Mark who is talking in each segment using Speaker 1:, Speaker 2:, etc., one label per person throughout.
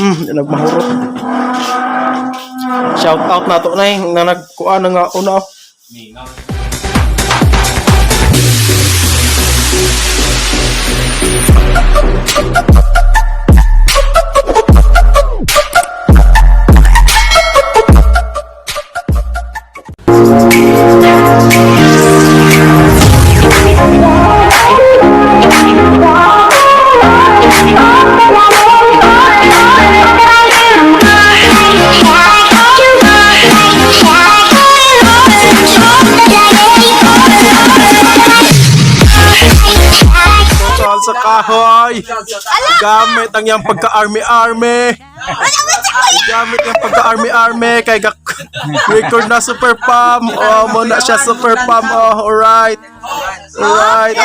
Speaker 1: Nagmahurot. Shout out na to na nga nagkuan na nga una. Total sa kahoy. Gamit ang iyang pagka-army-army. Gamit ang pagka-army-army kay gak record na super pam. Oh, mo na siya super pam. Oh, alright. Alright.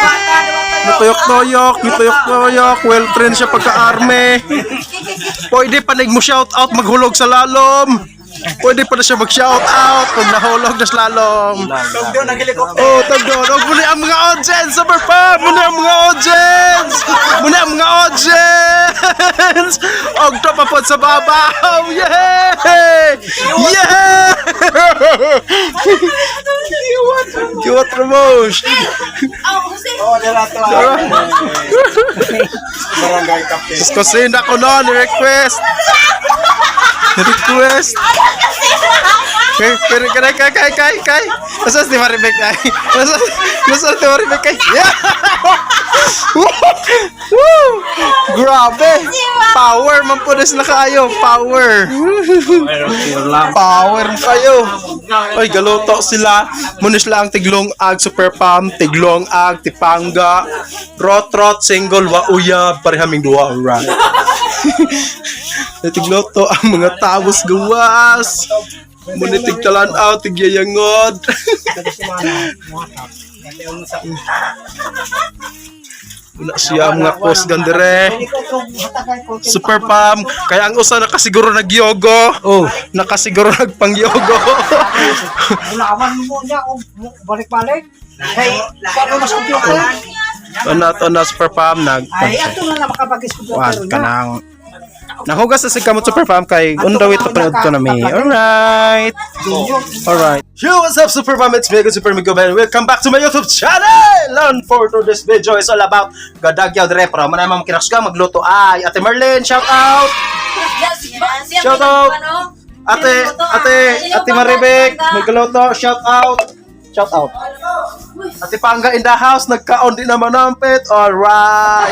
Speaker 1: Nituyok-tuyok, nituyok-tuyok. Well trained siya pagka-army. Pwede pa mo shout out maghulog sa lalom. Pwede pa na siya mag-shout out pag nahulog na sa lalom. Oh, tagdo. Og muna ang mga audience, super pam. Muna ang mga audience. Muna ang mga audience. Og to pa pod sa babaw. Yeah! Yeah! Kiwat Ramos.
Speaker 2: Oh, dira to. Barangay captain.
Speaker 1: Diyos ko, send ako noon. Request. Request. Kay, kay, kay, kay, kay, kay, kay. Nasa si Maribek ay. Nasa, nasa si Maribek ay. Yeah! Woo! Grabe! Power man po na sila kaayo. Power. Power man kayo. Oy, galuto sila. Muna sila ang tiglong ag super pam, tiglong ag tipangga, rot rot single wa uyab parehaming duha, alright. Natigloto ang mga tawos gawas. Muna tigtalan out, tigyayangod. Muna siya ang mga post gandere. Super pam. Kaya ang usa nakasiguro nagyogo. Oh, nakasiguro nagpangyogo.
Speaker 3: Ulaman mo niya o balik-balik. Hey, paano mas computer?
Speaker 1: Ano to na super pam nag
Speaker 3: Ay, ato na na makabagis
Speaker 1: Wan
Speaker 3: computer niya.
Speaker 1: kanang Nahugas na si kamot super fam kay undawit to panood ko na mi. Alright. Alright. Yo, what's up super fam? It's Mega Super Migo Ben. Welcome back to my YouTube channel! And for today's video is all about gadagyaw dire para man naman kinasga magluto ay Ate Merlin, shout out! Shout out! Ate, Ate, Ate Maribek, magluto, shout out! Shout out. Ate Pangga in the house, nagkaon di naman nampit. Alright.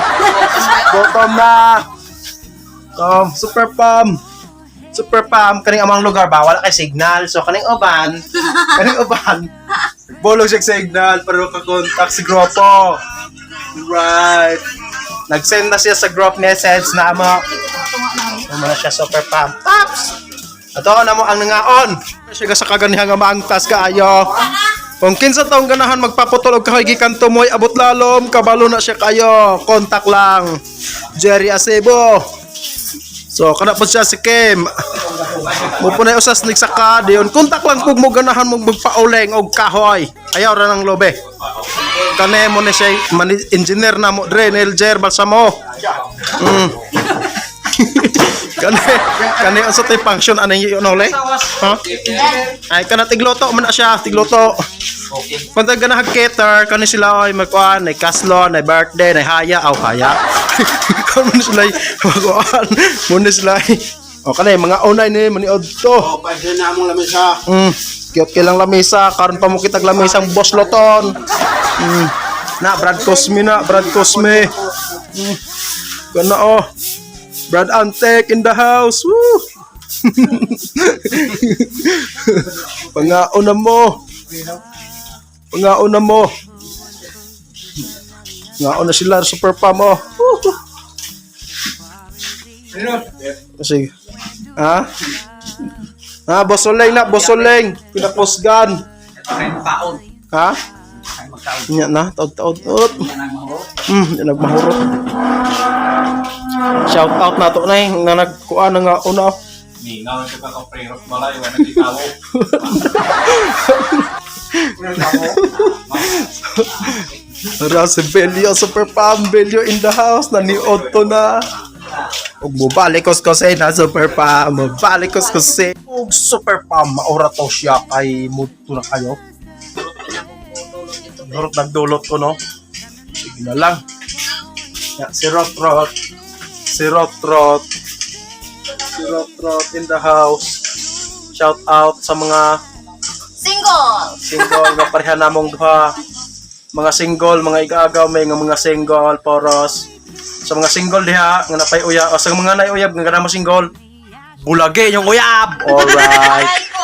Speaker 1: Gutom na. Super pam. Super pam kaning amang lugar ba wala kay signal. So kaning uban. Bolog siya signal pero ka-contact si grupo. Right. Nag-send na siya sa group message na amo. Amo na siya super pam. Paps! Ato na mo ang nangaon. Siya sa kaganihan nga maangtas kaayo. Kung kinsa taong ganahan magpaputol og kahoy gikan tumoy abot lalom, kabalo na siya kayo. Contact lang. Jerry Acebo. So kana po siya si Kim. Mo po na usas nagsaka diyon. Contact lang kung mo ganahan mo magpauleng og kahoy. Ayaw ra ng lobe. Kane mo na siya engineer na mo dre Neljer Balsamo. Kane kane unsa tay function ani yun ole? Ha? Ay kana tigluto man na siya, tigluto. Kung tayo ganahag cater, kani sila ay magkuan, ay kaslon, ay birthday, ay haya, aw haya. Kung man sila ay magkuan, muna sila ay O kani mga unay ni maniod to.
Speaker 2: Oh, pwede na among lamesa.
Speaker 1: Cute kay lang lamesa, karon pa mo kitag lamesang Boss Loton. Na Brad Cosme na, Brad Cosme. Kana oh. Brad Antek in the house. Woo! Pangaon na mo. Pangaon na mo. Pangaon na sila super pam oh. Woo! Sige. Ha? Ha, bosoleng na, bosoleng. Pinakusgan. Ha? Nya na, taod-taod. Ut. Nagmahurot. Shout out na to na nga nagkuan na nga una.
Speaker 4: Mingaw sa ka prerot balay wala nagitawo.
Speaker 1: Ra si Belio, super pam Belio in the house, naniod to na. Ug mubalik kos kusina, super pa, mubalik kos kusina. Ug super pa, maura to siya kay muto na kayo. Durot nagdulot ko, no? Sige na lang. Ya, si Rot Rot. Si Rot Rot. Si Rot Rot in the house. Shout out sa mga
Speaker 5: Single!
Speaker 1: single nga pareha namong duha. Mga single, mga igaagaw may nga mga single poros. Sa mga single diha nga napay uyab, o sa mga nay uyab nga kanamo single, bulage yung uyab. Alright.
Speaker 5: Aray ko!